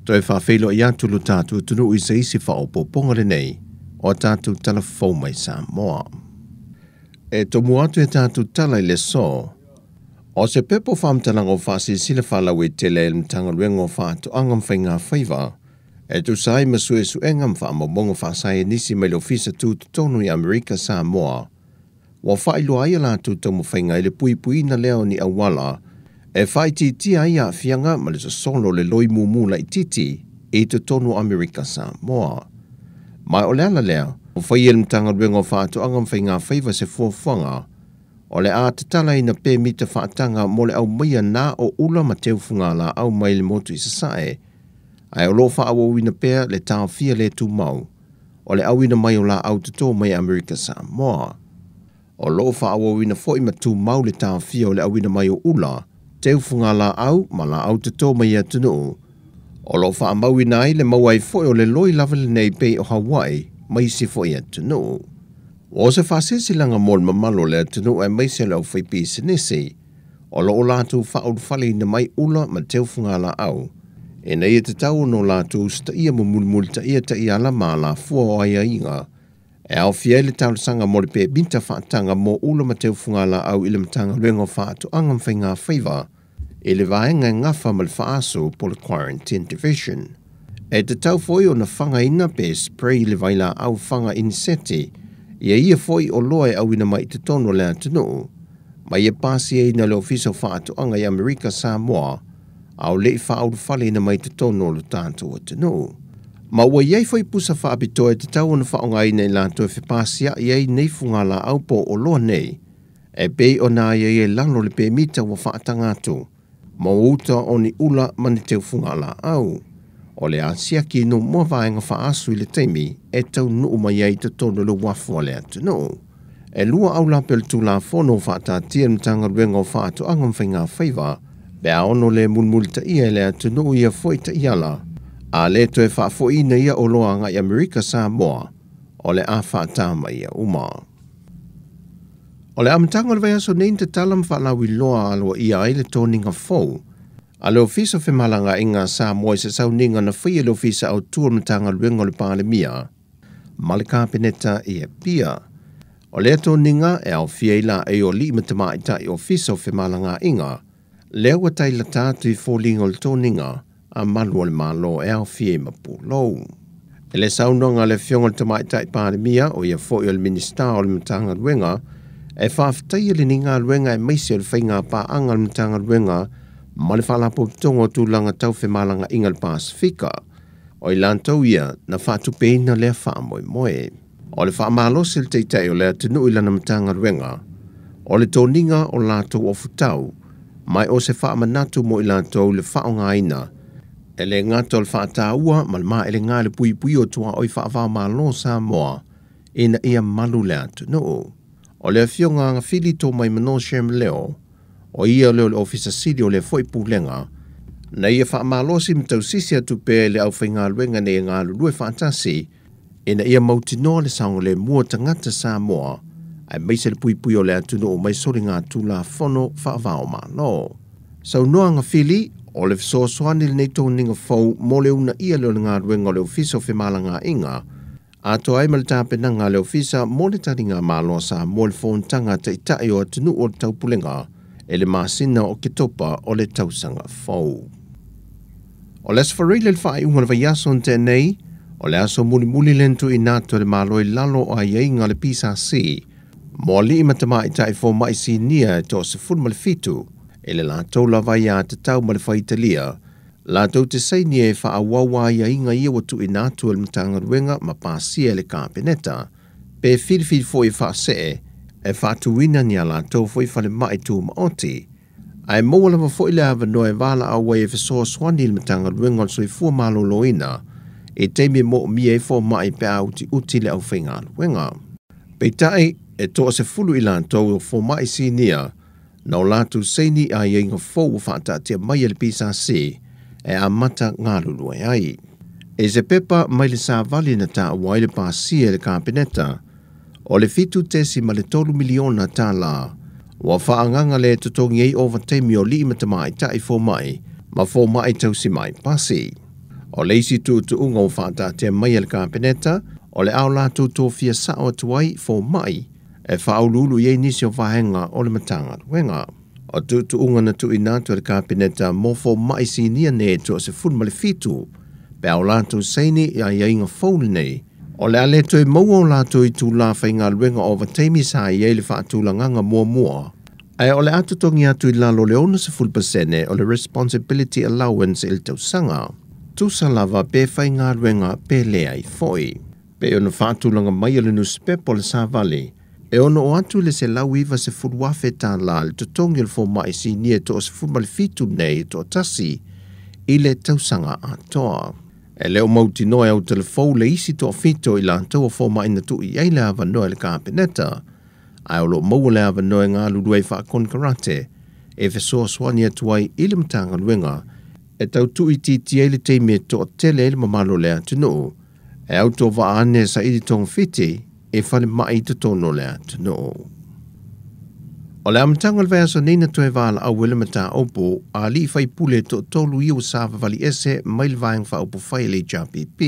Toe faafeiloai atu lo tatou atunuu i se isi faaopoopoga lenei o a tatou tala fou mai Samoa. E tomua atu e tatou tala i le aso, o se pepa o faamatalaga o faasilasila faalauaitele e le Matagaluega o Faatoaga ma Faiga Faiva e tusa ai ma suesuega ma faamaumauga faasaienisi mai le Ofisa Tutotonu i Amerika Samoa, ua faailoa ai a latou taumafaiga i le puipuiina lea o ni auala e faaitiitia ai aafiaga ma le sosolo o le loi mumu laitiiti i totonu o Amerika Samoa. Ma o le ala lea, ua faia e le Matagaluega o Faatoaga ma Faiga Faiva se fuafuaga o le a tatalaina pemita faataga mo le aumaia na o ula ma teufuga laau mai le motu i Sasae, ae o lo o faaauauina pea le taofia le tumau o le auina mai o laau toto mai Amerika Samoa. O lo o faaauauina foi ma tumau le taofia o le auina mai o ula, teufuga laau ma laau toto mai atunuu o lo o faamauina ai le maua ai foi o le loi lava lenei pei o Hawaii ma isi foi atunuu. O se faasilasilaga mo le mamalu o le atunuu aemaise le aufaipisinisi o lo o latou faaulufaleina mai ula ma teufuga laau, ina ia tatau ona o latou usitaia ma mulimulitaia taiala ma alafua o aiaiga e aofia ai le talosaga mo le pemita faataga mo ula ma teufuga laau i le Matagaluega o Faatoaga ma Faiga Faiva i le vaega e gafa ma le faaasu po le Quarantine Division. E tatau foi ona fagaina pe spray le vailaau faga iniseti ia ia foi oloa e auina mai i totonu o le atunuu, ma ia pasiaina le Ofisa o Faatoaga i Amerika Samoa a o le i faaulufaleina mai totonu o lo tatou atunuu. Ma ua iai foi pusa faapitoa e tatau ona faaaogaina i latou e fepasiai ai nei fugalaau po o oloa nei, e pei ona aiaia i lalo o le pemita ua faataga atu ma uta o ni ula ma ni teufuga laau. O le a siaki muamua vaega faaasu i le taimi e taunuu mai ai i totonu o le uafu a le atunuu. E 2 aulape o le Tulafono o faataatia le Matagaluega o Faatoaga ma Faiga Faiva pe a ono le mulimulitaia e le atunuu ia foi taiala, a le toe faafoiina ia oloa agai Amerika Samoa, o le a faatā mai ia uma. O le amataga o le vaiaso nei na tatala ma faalauiloa aloaia ai le toniga fou a le Ofisa o Femalagaaiga a Samoa i se sauniga na faia e le Ofisa Autu o le Matagaluega o le Palemia ma le Kapeneta i Apia. O lea toniga e aofia ai laei o alii ma tamaitai Ofisa o Femalagaaiga, lea ua tailata atu i foliga o le toniga a malu o le Malo e aofia i ma pulou. E le saunoaga a le afioga i le Tamaitai Palemia, o ia foi o le Minisita o le Matagaluega, e faafetaia lenei galuega aemaise o le faiga paaga a le Matagaluega ma le Faalapotopotoga o Tulaga Tau Femalagaaiga i le Pasefika, o i latou ia na faatupeina lea faamoemoe. O le faamalosi le taitai o le atunuu i lana Matagaluega, o le toniga o latou ofutau, ma o se faamanatu mo i latou le faaaogaina e le gata o le faataua ma le maelega le puipui o tuaoi faava-o-Malo Samoa ina ia malu le atunuu. O le afioga Agafili Tomaimano Shem Leo, o ia lea o le Ofisa Sili o lea foi Pulega, na ia faamalosi ma tausisi atu pea i le aufaigaluega nei e galulue faatasi ina ia mautinoa le saogalemu o tagata Samoa aemaise le puipui o le atunuu mai soligatulafono faava-o-Malo. Saunoa Agafili, o le fesoasoani lenei toniga fou mo le uunaia lea o le galuega o le Ofisa o Femalagaaiga, atoa ai ma le tapenaga a le Ofisa mo le taligamalo a Samoa i le fonotaga a taitai o atunuu o le taupulega i le masina o Oketopa o le tausaga fou. O le Aso Faraile le faaiuga o le vaiaso na tea nei, o le aso mulimuli lea na tuuina atu e le Malo i lalo o aiaiga a le PSC mo alii ma tamaitai fomai sinia e 17 i le latou lava aiatatau ma le faitalia, latou te saini e faaauau aiaiga ia ua tuuina atu e le Matagaluega ma pasia e le Kapeneta, pe filifili foi e faasee e faatuina ni a latou foi falemai tumaoti, ae maua lava foi le avanoa e valaau ai e fesoasoani i le Matagaluega o le Soifua Maloloina i taimi e moomia ai fomai pe a utiuti le aufaigaluega. Peitai, e 10 i latou o fomai sinia na o latou saini aiaiga fou ua faataatia mai e le PSC e amata galulue ai. E se pepa mai le savali na taua ai le pasia e le Kapeneta, o le 7.3 miliona tala ua faaagaga le totogi ai ovataimi o alii ma tamaitai fomai ma fomai tausi mai pasi. O le isi tuutuuga ua faataatia mai e le Kapeneta, o le a o latou tofia sao atu ai foma'i e faauluulu i ai nisi o vaega o le Matagaluega. O tuutuuga na tuuina atu e le Kapeneta mo foma'i sinia nei e 17, pe a o latou saini i aiaiga fou lenei, o le a le toe maua o latou itulā faigaluega ovataimi sa i ai le faatulagaga muamua, ae o le a totogi atu i lalo o le 60% o le Responsibility Allowance i le tausaga. Tusa lava pe faigaluega pe leai foi. Pei ona faatulaga mai e le nusipepa o le Savali, e ono oo atu i le $190,000 le totogi o le foma'i sinia e 17 nei e toatasi i le tausaga atoa. E le o mautinoa e autalafou le isi toafito i latou o foma'i na tuu i ai le avanoa e le Kapeneta, ae o lo o maua le avanoa e galulue ai faakonekarate e fesoasoani atu ai i le Matagaluega e tau tuuitiitia ai le taimi e toatele ai le mamalu o le atunuu e autovaa ane e saili togafiti e falemai i totonu o le atunuu. O le amataga o le vaiaso nei na toe valaau ai le mataupu a alii faipule e toatolu ia ua savavali ese mai le Vaega Faaupufai a le HRPP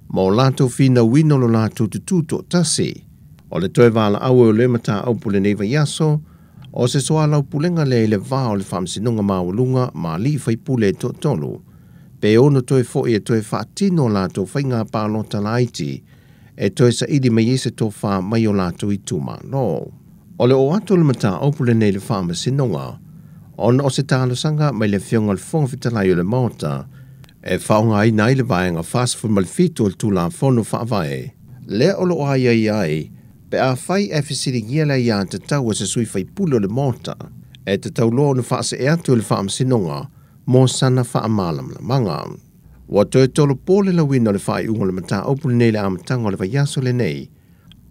ma o latou finauina o lo latou tutū toatasi. O le toe valaau ai o le mataupu lenei vaiaso, o se soalaupulega lea i le va o le Faamasinoga Maualuga ma alii faipule e toatolu, pe ono toe fo'i e toe faatino o latou faiga palota laiti e toe saili mai ai se tofā mai o latou itumalo. O le oo atu o le mataupu lenei i le Faamasinoga, ona o se talosaga mai le Afioga i le Fofoga Fetalai o le Maota e faaaogaina ai le Vaega 47 o le Tulafono Faavae, lea o lo o aiaia ai pe afai ae fesiligia le aiatatau a se sui faipule o le Maota, e tatau loa ona faasee atu i le Faamasinoga mo sana faamalamalamaga. Ua toe tolopo le lauina o le faaiuga o le mataupu lenei i le amataga o le vaiaso lenei,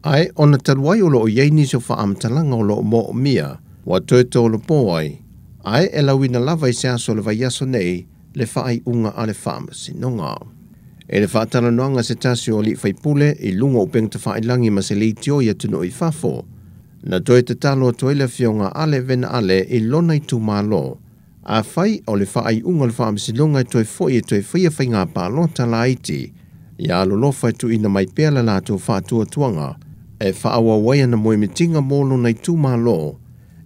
ae ona talu ai o lo o i ai nisi o faamatalaga o lo o moomia, ua toe tolopo ai, ae e lauina lava i se aso o le vaiaso nei le faaiuga a le Faamasinoga. I le faatalanoaga a se tasi o alii faipule i luga o upega tafailagi ma se leitio i atunuu i fafo, na toe tatalo atu ai le Afioga Ale Vena Ale i lona itumalo, afai o le faaiuga o le Faamasinoga e toe fo'i e toe faia faiga palota laiti, ia alolofa e tuuina mai pea le latou faatuatuaga e faaauau ai ana moemitiga mo lona itumalo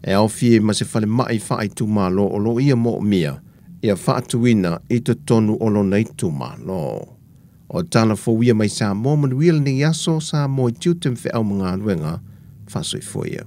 e aofia ai ma se falemai faaitumalo o lo o ia moomia ia faatuina i totonu o lona itumalo. O tala fou ia mai Samoa, manuia lenei aso, Samoa i tiute ma feau ma galuega, faasoifua ia.